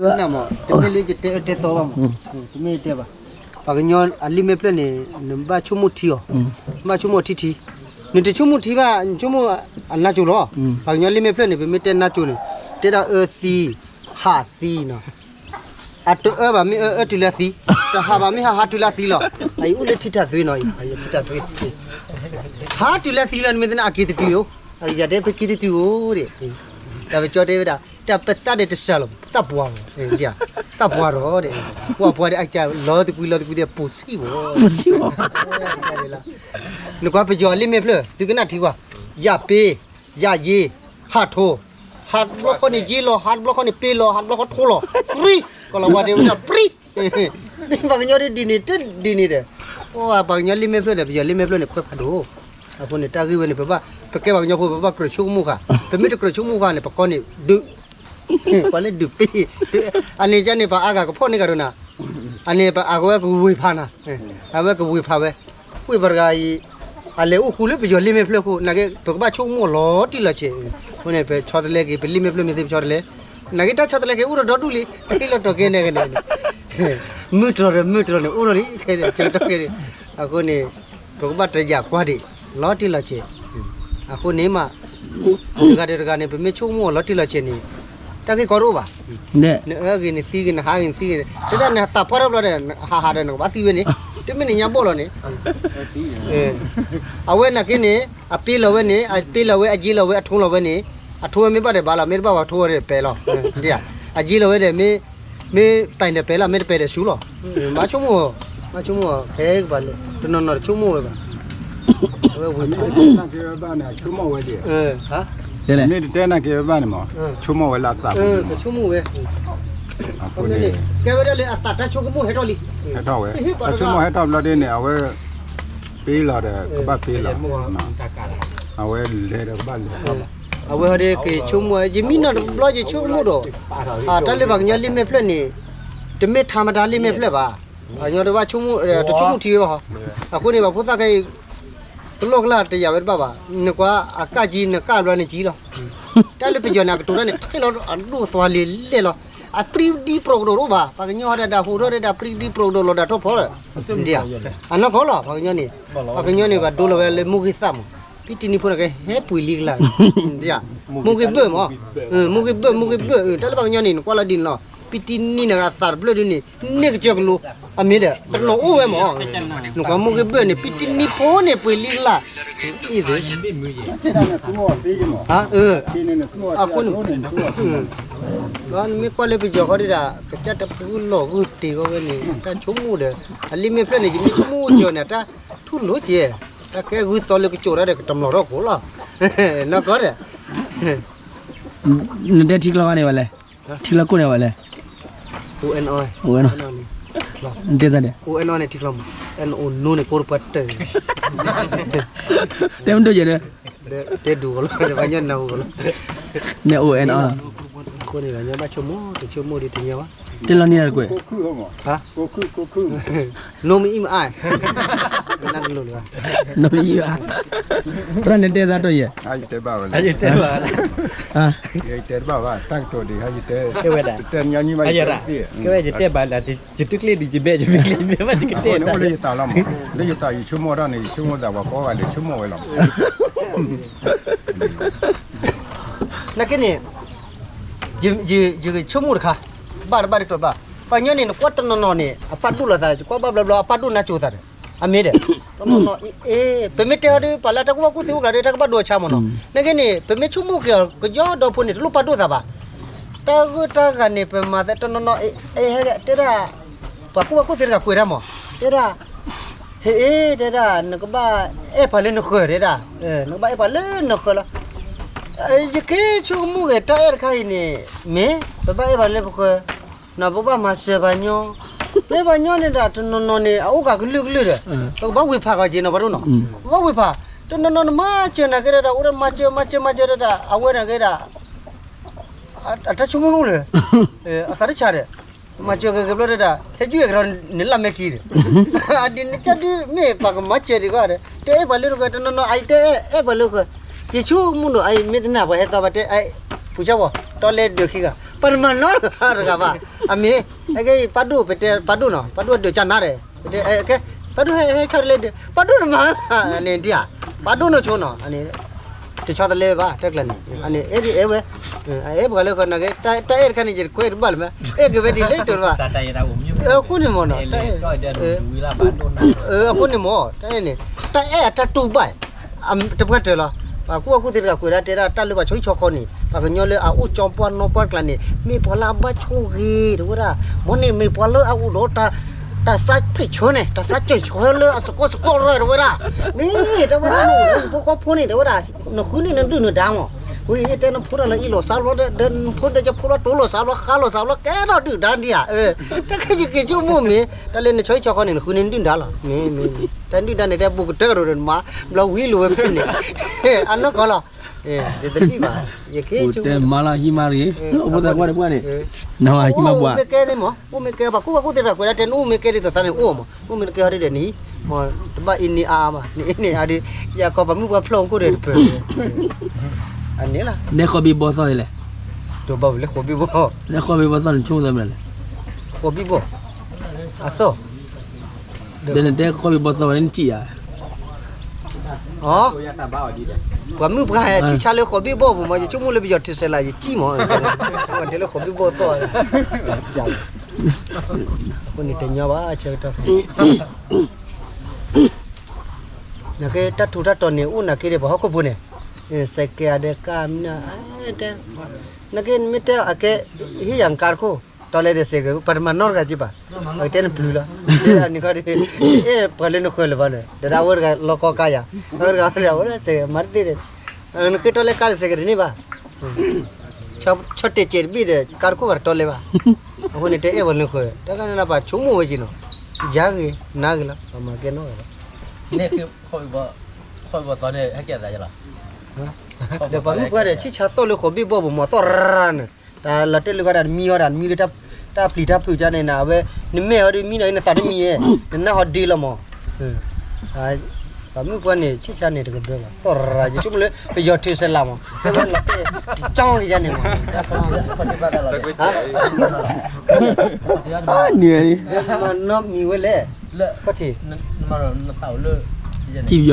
နမ့ၢ် တမ့ၢ်လၢယတဲအၢတဲသီဘၣ်မး, တမ့ၢ်ယတဲဘၣ်. ပှၤကညီအလံာ်မ့ၢ်ဖျၢၣ်န့ၣ် နဘၣ်ဆိကမိၣ်ထံအီၤ, ဘၣ်ဆိကမိၣ်ထံထံ, နတဆိကမိၣ်ထံဘၣ် နဆိကမိၣ်အနါကၠိလီၤ. ပှၤကညီလံာ်မ့ၢ်ဖျၢၣ်န့ၣ် ပမ့ၢ်တဲနါကၠိန့ၣ် တဲဒၣ်အၢသံ, ဟးသံနီၤ. အတအၢဘၣ်မ့ၢ်အၢ အၢတုၤလၢသံ, တဟးဘၣ်မ့ၢ်ဟး ဟးတုၤလၢသံလီၤ. အအံၤအိၣ်လၢထံတၢ်သွံနီၤ, ထံတၢ်သွံ, ဟးတုၤလၢသံလီၤ နမ့ၢ်သနာ်အက့ၤတတုၤဧိၤ, ယတဲပက့ၤတတုၤဧိၤဒၣ်, တၢ်ပကၠီတဲဝဲဒၣ် တၢ်ပသးဒဲးတစှၤလီၤ သးပှၢ်လီၤ, သးပှၢ်လီၤဒဲး, ပှၤပှၢ်ဒဲး အကလီၤတကွံလီၤတကွံဒဲး ပိာ်ဆံးဘၣ်, နကွၢ်ပယီၤလံာ်မ့ၢ်ဖျၢၣ် သုကနၣ်ထံကွၢ်, ယၤပ့, ယၤယ့, ဟးထိ, ဟးတဘျီဃီန့ၣ်ယ့လီၤ, ဟးတဘျီဃီန့ၣ်ပ့လီၤ, ဟးတဘျီဃီထိလီၤ, ပြံ, ကီၢ်လီၤဝါတဲဝဲဒၣ်ပြံ, ပှၤကညီဒ်ဒ်န့ၣ် တဒ်န့ၣ်ဒီး, ပှၤကညီလံာ်မ့ၢ်ဖျၢၣ်ဒီး ပယီၤလံာ်မ့ၢ်ဖျၢၣ်န့ၣ် ခွဲးဖးဒိၣ်, အဃိန့ၣ် တၢ်ဂ့ၢ်ဝဲန့ၣ် ပဘၣ် ပကဲပှၤကညီဖိ ပဘၣ်ကြၢးဆိကမိၣ်ဃာ်, ပမ့ၢ်တကြၢးဆိကမိၣ်ဃာ်န့ၣ် ပကီၢ်န့ၣ်ဒုး ပှၤလၢဒုးပ့ၢ်, အန့ၣ်ကန့ၣ် ပှၤအါဂၤကဖီၣ်န့ၢ်ဂၤဒိၣ်နၤ, အန့ၣ်ပှၤအါဂၤဝဲကဝ့ၤဖးနၤ, အဝဲကဝ့ၤဖးဝဲ, ဝ့ၢ်ပှၤတဂၤအံၤ, အလဲၤအိၣ်ဃူလၢပယီၤလံာ်မ့ၢ်ဖျၢၣ်အဃိ နာ်က့ ပကဘၣ်ဆိကမိၣ်လီၤတံၢ်လီၤဆဲး, အဃိန့ၣ် ပဆီတလဲက့ၤ ပလံာ်မ့ၢ်ဖျၢၣ်မ့ၢ်သ့ ပဆီတလဲ, နာ်က့တၢ်ဆီတလဲက့ၤအိၣ်ဒီးဒီဒူၣ်လံ, တဟ့ၣ်လီၤတီၤကဲန့ၣ်ကန့ၣ်, မုၢ်တြီၤဒီးမုၢ်တြီၤန့ၣ် အိၣ်ဒီးလံ ခဲန့ၣ်ဆၢကတီၢ်ခဲန့ၣ်, အဃိန့ၣ် ပကဘၣ်တယာ်ကွၢ်ဒံး လီၤတံၢ်လီၤဆဲး, အဃိန့ၣ်မး တဂၤဒီးတဂၤန့ၣ် ပမ့ၢ်ဆိကမိၣ်အီၤလီၤတံၢ်လီၤဆဲးန့ၣ် တၢ်ဂ့ၢ်ကီတအိၣ်ဘၣ်, နအၢဂ့ၤနသံဂ့ၤ နဟးဂ့ၤနသံဂ့ၤ, တဒၣ်နသးပှၢ်ထီၣ်ဘျီဒီး ဟးဟးဒီးနကဘၣ်သံဝဲန့ၣ်, တမ့ၢ်နညါဘီၣ်လီၤန့ၣ်, အဝဲနာ်က့န့ၣ် အပ့လီၤဝဲန့ၣ် အပ့လီၤဝဲ အယ့လီၤဝဲ အထိလီၤဝဲန့ၣ်, အထိဝဲမ့ၢ်ဘၣ်ဒီးဘၣ်လီၤ မ့ၢ်တဘၣ်ဘၣ်ထိဝဲဒီးပဲာ်လီၤ, အယ့လီၤဝဲဒီး မ့ၢ်ပဲာ်ဒီးပဲာ်လီၤ မ့ၢ်တပဲာ်ဒီးဆူလီၤ, မၤဆိကမိၣ်, မၤဆိကမိၣ် ခဲကဘၣ်လၢ တနီၤနီၤတဆိကမိၣ်ဝဲဘၣ်, အဝဲဝ့ၢ်ဖး မ့ၢ်တတဲနၢ်က့ဝဲဘၣ်န့ၣ် ဆိကမိၣ်ဝဲဒၣ်, မ့ၢ်တတဲနၢ်က့ဝဲဘၣ်န့ၣ်မး ဆိကမိၣ်ဝဲလၢအသးပူၤန့ၣ်မး, ဆိကမိၣ်ဝဲ, အဃိန့ၣ် ကဲဝဲဒၣ်လၢအသးတၢ်ဆိကမိၣ်ဟဲထီၣ်လံ, ဟဲထီၣ်ဝဲ, တၢ်ဆိကမိၣ်ဟဲထီၣ်ဘျီဒ်န့ၣ် အဝဲ ပ့လီၤဒီး ကဘၣ်ပ့လီၤ, အဝဲလဲၤဒီးကဘၣ်လဲၤ, အဝဲဟီဒ်က့ၤဆိကမိၣ် ယမံနီၤတဘျီယဆိကမိၣ်ဒီး, တၢ်လၢပှၤကညီလံာ်မ့ၢ်ဖျၢၣ်န့ၣ် တမ့ၢ်ထါမတၤလံာ်မ့ၢ်ဖျၢၣ်ဘၣ်, ပှၤကညီတဘၣ်ဆိကမိၣ် တဆိကမိၣ်ထံဝဲဘၣ်ဟီ, အဃိန့ၣ် ပှၤဖိသၣ်ခဲအံၤ တလိၣ်ကလၢ်တယာ်ဝဲတဘၣ်ဘၣ်, နကွၢ်အကၢ်ကံနကၢ်ဘျီန့ၣ်ကံလီၤ, တၢ်လၢပယီၤန့ၣ် အကတိၤတၢ်န့ၣ် ထဲလီၤအဒိၣ်သွါလံလဲၣ်လီၤ, အပြံဒံပြိးကဒီးတအိၣ်ဘၣ်, ပှၤကညီဟီဒၣ်ဒၣ်ဟူးထီၣ်ဒၣ်ဒၣ်ပြံဒံပြိးကဒီးလီၤဒၣ်ထီၣ်ဖီ, အနီၢ်ကီၢ်လီၤ ပှၤကညီန့ၣ်, ပှၤကညီန့ၣ် ပှၤဒိလီၤဝဲလၢမိၢ်ဂ့ၤသၣ်မး, ပံတံနံဖိန့ၣ်ကဟဲ ပှ့ၤလံကလၢ်, မိၢ်ဂ့ၤဘၢၣ်မး, မိၢ်ဂ့ၤဘၢၣ် မိၢ်ဂ့ၤဘၢၣ် တၢ်လၢပှၤကညီန့ၣ် နကွၢ်လီၤဒ်န့ၣ်လီၤ, ပံတံနံန့ၣ် အသးတဖျၢၣ်ဒ်န့ၣ် န့ၢ်ကစၢၢ်ကလိ အမ့ၢ်ဒီး တနီၤအိၣ်ဝဲမး, နကွၢ်မိၢ်ဂ့ၤဘၢၣ်န့ၣ် ပံတံနံဖိန့ၣ် ပှ့ၤလံကလၢ်, အံၤသ့, အဃိန့ၣ်, နမ့ၢ်ကွၢ်လၢပယီၤဃီဒၣ် ကစၢ်တပူၤလီၤဂုၢ်တ့ၢ်ဃီဝဲန့ၣ် တၢ်ဆိကမိၣ်ဒီး အလံာ်မ့ၢ်ဖျၢၣ်န့ၣ် ယမ့ၢ်ဆိကမိၣ်ကၠီၤန့ၣ် တၢ်ထူၣ်လိာ်က့ၤ, တၢ်ကဲဂုၢ်သီလၢကၠိာ်တၢ်ဒီး ကတမျီၤထီၣ်ကိးလီၤ, နီၢ်ကီၢ်ဒီး နတဲထံကျိန့ၣ်ဝဲလဲၣ်, ထံကျိကိၣ်န့ၣ်ဝဲလဲၣ်, အိၣ်ဝဲနီၤ, နတဲစ့ၢ်ဒဲး, အိၣ်ဝဲနီၤန့ၣ်ထံကျိမး, အိၣ်နိန့ၣ်ကိၣ်တပှၢ်တၢၢ်, တဲမ့ၢ်ဒိၣ်ယဲၢ်ဒီး, တဲဒူၣ်ကီးလီၤ, ပှၤကညီနၢ်ဟူကီးလီၤ, န့ၣ်အိၣ်ဝဲနီၤ, အဃိန့ၣ် ပှၤကညီဘၣ်ဆိကမိၣ် တဆိကမိၣ်ဒ်တညီဘၣ်, တဲလီၤန့ၢ်တကွဲး နိမ့ၢ်အံၣ်မးအါ, နကလိၤလၢၤဘၣ်, နိမ့ၢ်အံၣ်ဘၣ်, သရၣ်န့ၣ်တဲစ့ၢ်တီၢ်ယဲၢ်, ယတဲဘၣ်ဝဲလၢ, ယတဲဘၣ်ဘၣ် တၢ်ကတိၤဒ် ယတဲ, တဲညီနုၢ်ဘၣ်ယတဲ, ကဲဝဲယတဲဘၣ်လၢ ယတကျ့ဒ်ယဘဲၣ်ယမ့ၢ်ကျ့မ့ၢ်ဘၣ်ယကတဲ, လၢယသးလီၤမး, လၢယသးယဆိကမိၣ်ထီၣ်န့ၣ် ယဆိကမိၣ်သးပှၤကိးဂၤဒဲးဆိကမိၣ်ဝဲလီၤ, နာ်က့န့ၣ် ယဆိကမိၣ်တခါ, ဘၣ်တဘၣ်တတီၤဘၣ်, ပှၤကညီန့ၣ် နကွၢ်တနီၤနီၤန့ၣ် အပာ်ဒိၣ်လီၤသး ယကွၢ်ဘၣ်ဘျီဘျီ အပာ်ဒိၣ်နါစိၤသးဒီး, အမ့ၢ်ဒီး, တနီၤနီၤ, ပမ့ၢ်တဲဟီဒီး ပှၤလၢတၢ်ကူၣ်ဘၣ်ကူၣ်သ့အိၣ်ကျါဒီး တၢ်ကဘၣ်ဒိအဆါမးနီၤ, နာ်က့န့ၣ် ပမ့ၢ်ဆိကမိၣ်က့ၤအီၤ ကယီဒီဖိန့ၣ် တလိၣ်ပာ်ဒိၣ်သးဘၣ်, တၢ်ဂိၢ်တၢ်ဂၤန့ၣ် ပမၤသးတနီၤနီၤ, တဲဒၣ်, ပှၤကူၣ်ဘၣ်ကူၣ်သ့တဂၤကွဲးတၢ်မး, တဲဒၣ် ဟ့ၣ်, တဲဒၣ် နကဘၣ်အဲၣ်ပှၤလၢနဃၢၤတဲဒၣ်, နကဘၣ်အဲၣ်ပှၤလၢနဃၢၤလီၤ, ယက့ၤဆိကမိၣ်ဂ့ၤ တၢ်အဲၣ်တခါအံၤန့ၣ်, မ့ၢ်, ပဘၣ်အဲၣ်ပှၤလၢပဃၢၤ, နီၤ ပဘၣ်မၤစၢၤပှၤညီ, လၢပှၤညီန့ၣ်ဒၣ် တနီၤနီၤန့ၣ် အအိၣ်ကးကလုာ်ကလုာ်ဒီး, ပကဘၣ်ဝ့ၤဖးကီးက့ၤနီၤ ပှၤဒိၣ်နီၤ, ပဘၣ်ဝ့ၤဖး, တနီၤနီၤနမၤစၢၤနာ်က့ဒၣ် အိၣ်ဒီးမၤစၢၤ မၤစၢၤ မၤစၢၤဒၣ် အဝဲနာ်က့ဒၣ် အတၢ်ဆိကမိၣ်လၢ, အသးတဆါဒီး, မၤစၢၤက့ၤက့ၤဘျီဒၣ်, ဟဲယုၢ်အဲၣ်ကဒီးန့ၣ်လၢမဲာ်ခံဒီး, အဒ်န့ၣ်ကဒုးမ့ၢ်ပှၤကမၤစၢၤဒံးကီးဒီး တအဲၣ်ပှၤလၢတဃၢၤ တနီၤနီၤအံၤတအဲၣ်အဲၣ်ပှၤလၢဃၢၤ, ယဆိကမိၣ်နီၤ အံၤမ့ၢ်သနာ်ပှၤဟဲသီဘၣ်တဲ, ဖုဆၣ်ဝီၤ တီလဲဒၢးခံဂၤ, ပှၤတမၤနီတဂၤဘၣ်. အမ့ၢ် အကဲ ပၢ်ဒိၣ် ပတဲပၢ်ဒိၣ်နီၤ, ပၢ်ဒိၣ်အဒုးကနၤဒီး ပတဲ ကဲ ပၢ်ဒိၣ်ဟဲ ဟဲဆီတလဲဒုး ပၢ်ဒိၣ်တမၤ န့ၣ်ဒံဧါ, ပၢ်ဒိၣ်နီၢ်ဆိနီၤ အန့ၣ် တဆီတလဲဘၣ် တၢ်ကျါန့ၣ် အန့ၣ် အဲၣ်ဒ်အဲၣ်ဝဲ အဲၣ်ပှၤလၢဃီနာ်က့ တၢ်အဲၣ်တခါန့ၣ် ယတကွဲတဘၣ်လၢၤမး အဲၣ်က့ၤဝဲဒ်လဲၣ်တိၤတဘၣ်. အဃိန့ၣ်မ့ၢ်နီၤ အဃိန့ၣ်မ့ၢ် တၢ်အဲၣ်န့ၣ် တၢ်အဲၣ်အတၢ်တူၢ်ဘၣ် တပှၢ်တၢၢ်လီၤ. ပှၤကူၣ်ဘၣ်ကူၣ်သ့တဂၤကွဲးဒၣ်တဲဒၣ်တၢ်လၢပှၤဆီဟံၣ်ဆီဃီန့ၣ် ပှၤကညီလၢအအိၣ်ကၠီပှၢ်နီၢ်ပှၢ်တကျါန့ၣ် မ့ၢ်ပှၤလၢအဘၣ်ဆိၣ်ဂ့ၤ တဲဝဲဒၣ်. မ်န့ၣ်မ့ၢ်ပှၤလၢအအိၣ်ဒီး တၢ်စးဖ့ၣ်ဆၢန့ၣ် တၢ်စးစၢၢ်ဆၢလၢအစကီစကီရၢၢ် တဲဝဲဒၣ်. မ့ၢ်တဲဝဲဒၣ် ဖိဃီဖိန့ၣ် တဲဝဲဒၣ် နဃုန့ၣ်နဒုၣ်နဒါမး ဝံၤတဲနဖိတၢ်လၢအံၤလီၤစါဘျီ ဒီးနဖိဒီးကဖိဘျီ တိၤလီၤစါဘျီ ဃါလီၤစါဘျီ ကဲထီၣ်ဒုၣ်ဒါဒံးဧါ. တၢ်ခဲယက့ၤဆိကမိၣ်မ့ၢ် တၢ်လၢနဆီဟံၣ်ဆီဃီန့ၣ် နဃုန့ၣ်နဒုၣ်ဒါလီၤ. မ့ၢ် မ့ၢ် တၢ်ဒုၣ်ဒါန့ၣ် တဲဘူးကတၢၢ်ကဒီးမး ဘျီဝံၤလိာ်ဝဲဖဲန့ၣ် အနီၢ်ကီၢ်လီၤ. ယတလံၣ်ဘၣ် ယက့ၤဆိကမိၣ် တဲမၤလၢဟံးမါတဂ့ၤ အိၣ်ဖိသၣ်ခွါတပှၢ်န့ၣ် နဟးဟံးမါပှၤ အိၣ်မ့ၢ်ကဲန့ၣ်မး အိၣ်မ့ၢ်ကဲ ပှၤကူၣ်ဘၣ်ကူၣ်သ့တဂၤကွဲးဒၣ်တဲ နအိၣ်မ့ၢ်ကဲဒ်သိးသးန့ၣ် အိၣ်မး အိၣ်မ့ၢ်ကဲဟီဒ်ဒီးနဟံး မး တဘၣ်အ့န့ၢ်အါအါဘၣ် နအ့န့ၢ်အါဒီး ယကီၢ်ပှၤမုၣ်ပှၤဖျီၣ်အိၣ်ကိၣ်ဒီးတပၢၢ် အန့ၣ်လီၤ. နဲဃီဘံၣ်ဘီၣ်သီၣ်လဲၣ် တဘၣ်ဝဲလၢဃီဘံၣ်ဘီၣ် နဲဃီဘံၣ်ဘီၣ်သီၣ်န့ၣ်ဆိကမိၣ်သးမနုၤလဲၣ် ဃီဘံၣ်ဘီၣ် အသီၣ် ဒီးနတဲဃီဘံၣ်ဘီၣ်သီၣ်ဝဲန့ၣ်နထံၣ်ဧါ အ ပှၤမုၣ်ပှၤဟဲထံၣ်ဆါလၢဃီဘံၣ်ဘီၣ်ပူၤမး ယဆိကမိၣ်လၢပယီၤထုးစဲးလး ယစံၣ်မး တဲလၢဃီဘံၣ်ဘီၣ်သီၣ် အဃိန့ၣ်တညီဘၣ် ဆၢကတီၢ်ဖဲ နာ်က့ တၢ်ထူးတၢ်တီၤန့ၣ် အိၣ်နာ်က့ဒီး ပှၤဟီၣ်ခိၣ်ဖိန့ၣ် စဲးကဲးအါဒီးကါမနုၤ တဲ နာ်က့ နမ့ၢ်တဲအကဲ ဟ့ၣ်ယၤနကါတခိၣ် တီလဲဒီးစဲးကဲး ပှၤတမၤနီတဂၤက့ဘၣ် အကတဲနပျုၤလီၤ နခီ အဲၣ်ပှၤလၢနဃၢၤလၢၤဘၣ်န့ၣ် ဒီးဒၣ်အဝဲတဂၤလီၤကီကါယၤ အဝဲတဂၤဝဲဒၣ်စဲးကဲး မၤတသ့ဒီး နဃ့တီလဲကါဒီးစဲးကဲးတန့ၢ်ဘၣ် ဆီတဲာ်ကဲးတဘ့ၣ်ဒီး ကါတခိၣ်ဘၣ်တတီလဲဘၣ် အဃိန့ၣ် တဲအဲၣ်ပှၤလၢနဃၢၤ တၢ်ကန့ၣ်ပှၤဆိကမိၣ်ဝဲက့ၤနီၤ ယါဂ့ၤ နါဂ့ၤလီၤ ပှၤမၤကဲနီၣ်ဂ့ၤလီၤ ဒီးပှၤမုၣ်ပှၤဒီး ဆံၣ်ဆါသီၣ်လၢဃီဘ့ၣ်ဘီၣ်ပူၤမး သီၣ်ရၢၢ်န့ၣ် တၢ်လီၤတဲာ်လၢဃီဒၣ် နမံဟီဒၣ် နမံလၢ တၢ်ပျံၤတၢ်ဖုးကါန့ၣ် နဝဲ နမဲာ်ဟီဒုးမံနီၤ နသးတမံဧါ နနၢ်ဟီဒ့လီၤမး ပှၤမုၣ်ပှၤန့ၣ် ဆံၣ်ဆါန့ၣ်တကဒၢဘၣ် သီၣ်ရၢၢ် ယဆိကမိၣ်လၢ ပယီၤထုးစဲးလးမး တဲဝဲလီၤတဲာ် ကၠီကယါန့ၣ်မး နံၤ မၤနီၢ်မံၤဝဲလဲၣ် ခီၣ်ထံး စံၣ်ပယီၤဒီး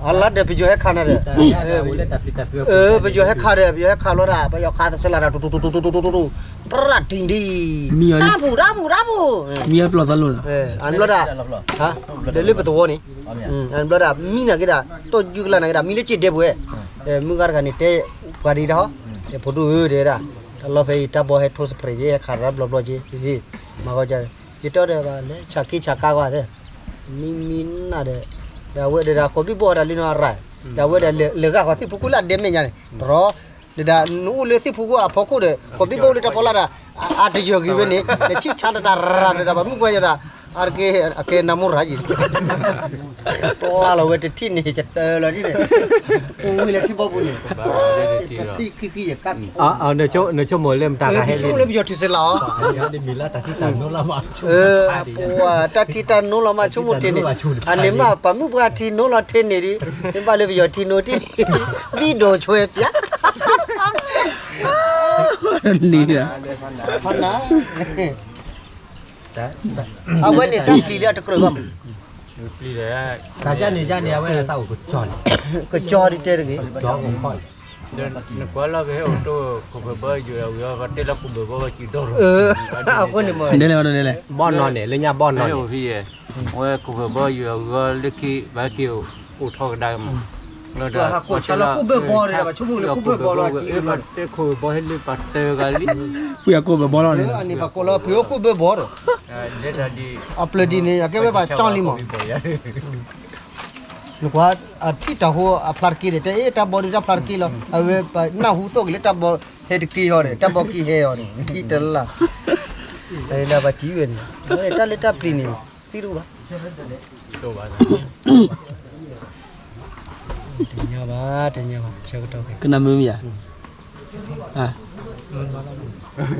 အလါဒီးပယီၤဟဲခးနၤဒီး ပယီၤဟဲခးဒီး ပယီၤဟဲခးလီၤဒၣ် ပယီၤခးသစဲးလးဒီး တူတူတူတူတူတူတူတူ ပြၢ်တံၢ်ဒံး မံၤအီၤ တၢ်ပူၤ တၢ်ပူၤ တၢ်ပူၤ မံၤအီၤပျီၢ်သးလိၤနီၤ အဘျီဒၣ် ဒီးလၢပသဝီန့ၣ် ဘျီဒၣ် မံနာ်က့ဒၣ် တီၢ်ယုၢ်ကလၢ်နာ်က့ဒၣ် မံလၢစ့ဒဲပှဲၤ မုၢ်ဂၤတဂၤန့ၣ် တဲပှၤဒ်တၢ်ဟီ တဲဖိဒိၣ်ဧၢ တဲဒၣ် တၢ်လီၢ်ဖဲအံၤ တၢ်ဘီဟဲထိစဖရ့း ယဲဟဲခးတၢ်ဘျီဘျီက့ မၤဂီၢ်က ယတဲဒီးဘၣ်လဲၤဆးခ့ဆးကါကွၢ်သ့ၣ် မံမံနၢ်ဒီး ဒီးအဝဲဒီးဃီဘံၣ်ဘီၣ်ဒၣ်လံနီၤအရၢၢ် ဒီးအဝဲဒီးလၢဂၤဃီသ့ၣ်ဖူခိၣ်လၢအဒဲမဲာ်ညါန့ၣ် တရီ ဒီးနအိၣ်လၢသ့ၣ်ဖူခိၣ်အဖီခိၣ်ဒီး ဃီဘံၣ်ဘီၣ်လၢတၢ်ဖီလာ်ဒီး အတယၢၤဂ့ၤဝဲန့ၣ် နဆံၣ်ဆါတတၢ်ရၢၢ်ဒီး ပှၤမုၣ်ပှၤယၤဒီး အကဲနါမိၢ်ရၤယံၤ ပှၤလီၤဝဲတထံၣ်န့ၣ် ယတၢ်လီၤဒ်န့ၣ် ပူၤဝံၤလၢထံဘီပူၤန့ၣ် ခံခံယက နဆိကမိၣ်လၢမတၤတဂၤဟဲ ဆိကမိၣ်လၢပယီၤထုးစဲးလးအီၤ မံၤလၢတၢ်ထံတၢ်နိလီၤမး ပှၤတၢ်ထံတၢ်နိလီၤမး ဆိကမိၣ်ထံန့ၣ် အန့ၣ်မး ပှၤမုၣ်ပှၤထံနိလီၤထံန့ၣ်ဒီး မ့ၢ်ဘၣ်လၢပယီၤထံနိတံၢ် ဘံၣ်ဒိၣ်ဆွဲပျၢ် နံၤ ဖန အဝဲန့ၣ် တၢ်ပျံၤလၢအတကြၢးဘၣ်မး တၢ်ယါန့ၣ်ယါန့ၣ် အဝဲတၢ်အိၣ်ကကၠီန့ၣ် ကကၠီဒ်တဲတဂ့ၤ နကွၢ်လီၤကဟဲအိၣ်တိၢ်ခိၣ်ဖၢၣ်ဘီယူၤအဂီၢ် ပတဲလၢခိၣ်ဖၢၣ်ဘီဝဲကံၤဒိၣ် အဃိန့ၣ်မး ဘီၣ်နီၣ်န့ၣ် လၢညါဘီၣ်နီၣ်န့ၣ် ဝဲခိၣ်ဖၢၣ်ဘီယူၤအဂီၢ်လၢခံ ဘၣ်က့ၤအိၣ်ထီၣ်ကဒါက့ၤမး လၢတၢ်ကိၢ်ဘၢဘီဒီး ပှၤဆိကမိၣ်လၢကိၢ်ဘၢဘီလီၤ တဲခိၣ်ဖၢၣ်ဘီဟဲလၢပှၤတဂၤလံ ပှၤကိၢ်ဘၢဘီလီၤန့ၣ် အန့ၣ်ပှၤကိးလၢပှၤကိၢ်ဘၢဘီဒီး အပျၢၤဒ်န့ၣ် အကဲဝဲပှၤကၠီလံမး နကွၢ် အထံၣ်တၢ်ဟိအဖျါတက့ၢ်ဒီး တဲအ့ၣ် တၢ်ဘီဒုးတၢ်ဖျါတက့ၢ်လီၤ အဝဲပနၢ်ဟူသီၣ်က့ၤလၢတၢ်ဘီဟဲတက့ၢ်ဟီဒီး တၢ်ဘီကံၤဟဲဟီဒီး ခံတလါ တၢ်လၢတၢ်ပျံၤန့ၣ် တၢ်လၢတၢ်ပျံၤန့ၣ် သံတအိၣ်ဘၣ် တညီဘၣ် တညီဘၣ် ဆၢကတီၢ်ဖဲ ကနၣ်မုာ်မ့ၢ်ဧါ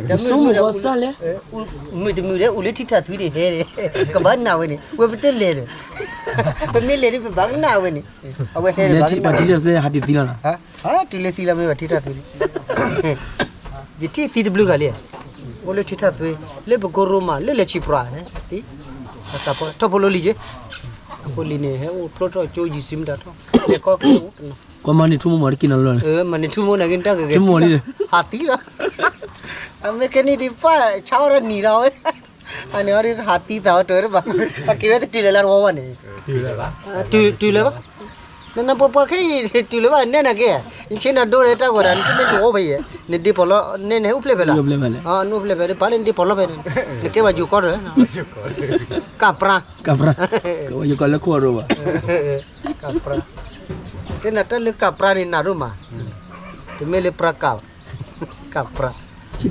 တမုာ်တမုာ်ဒီး အိၣ်လၢထံထၣ်သွံန့ၣ်ဟဲန့ၣ် ကဘၣ်နာ်ဝဲန့ၣ် ဝဲပတလဲၤဒီး ပမ့ၢ်လဲၤဒ်ပဘၣ်ကနၣ်ဝဲန့ၣ် အဝဲဟဲန့ၣ်ဘၣ်ကနၣ်ဝဲ ပှၤထံထၣ်သွံဟးတသံလီၤနီၤ ဟးတုၤလၢသံလီၤမ့ၢ်ပှၤထံထၣ်သွံန့ၣ် ယထံၣ်သံတဘျုးဂၤလံ အိၣ်လၢထံထၣ်သွ့, လၢပကိရိမး လၢလဲၤဆံးပြး, ထီၣ်ဖိလီၤလံၤက့, အဖိလံၤန့ၣ် ဟဲအိၣ်ဖျိထီၣ်ကၠိယံၤစုမတၤထီၣ်, လဲၤကီၢ်က့အိၣ်တနီၤ, ကွၢ်မၤန့ၢ်ထူမိၢ်မၤတက့ၤနီၤလၢ, မၤန့ၢ်ထူမိၢ်န့ၣ်က့ တၢ်ဂ့ၤဂ့ၤ, ဟးသံလီၤ, အမ့ၢ်ကဲန့ၣ်ဒ်ပၢ်ဆါအီၤဒီးနံၤဒီးဝဲ, အန့ၣ်အီၤဒ်ဟးသံသးဝဲတဝဲတဘၣ်, အက့ၤဝဲတတုၤလၢလၢတဝီဝဲန့ၣ်, တုၤလၢၤဘၣ်, နနပှၤပှၤခဲအံၤ တုၤလၢၤဘၣ်နဲၣ်နၤက့, ယဆ့နၤဒိရဲၣ်တၢ်ဂီၤဒီး နတမ့ၢ်တအိၣ်ဖဲယဲ, နဒ့ဖီလီၤ, နဲၣ်န့ၣ်အိၣ်ဖျဲၣ်ဖဲလီၤ, အိၣ်ဖျဲၣ်ဖဲန့ၣ် ပာ်လၢနဒ့ဖီလီၤဖဲန့ၣ်, နကဲဘၣ်ယိၤကီၢ်ဒီး, ကးပြါ, ကးပြါ, ယိၤကီၢ်လၢခိၣ်အရိဘၣ်, ကးပြါ, တဲနၤတၢ်လၢကးပြါန့ၣ်နၤဒိၣ်မး, တမ့ၢ်လၢပြါကး, ကးပြါ,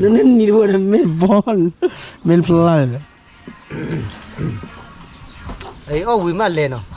နနံၤတဝဲမ့ၢ်ဘီ, မ့ၢ်ဖျါလၢ အအီၣ်ဝံၤမးလဲၤနီၤ,